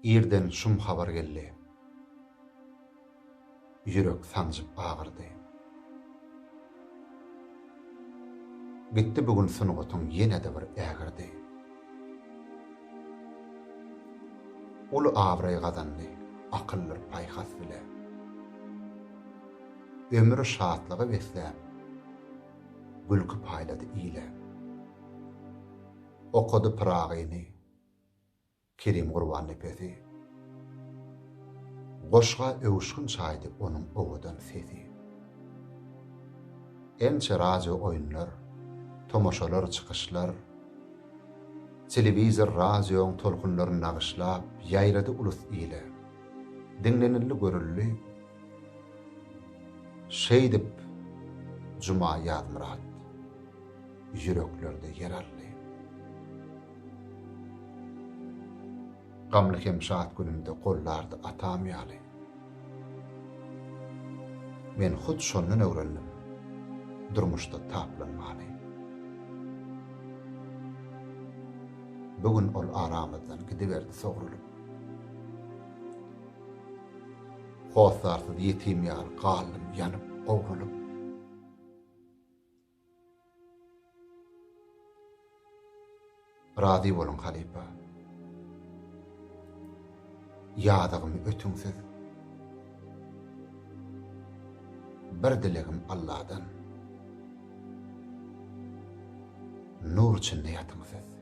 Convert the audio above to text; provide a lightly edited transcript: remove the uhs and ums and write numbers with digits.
Irden şum habar geldi. Ýürek sanjyp agyrdy. Gitdi bu gün sungatyň ýene-de bir ägirdi. Uly abraý gazandy akyldyr paýhas bile. Ömri şatlyga besläp, gülki paýlady ile. Okady Pyragyny. Kerim Gurbannepesi. Goşga öwüşgin çaýdy onuň owadan sesi. Ençe radio oýunlar, tomaşalar, çykyşlar, telewizor, radioň tolkunlaryny nagyşlap ýaýrady ulus ile. Diňlenildi, görüldi. Şeýdip, Juma Ýazmyrat ýüreklerde ýer aldy. Gamly hem şat günümde gollardy atam ýaly. Men hut şondan öwrendim durmuşda taplanmany. Bu gün ol aramyzdan gidiberdi sogrulyp. Hossarsyz ýetim ýaly galdym ýanyp, gowrulyp. Razy boluň halypa. Ýazygymy ötüň siz. Bir dilegim Alladan. Nur içinde ýatyň siz.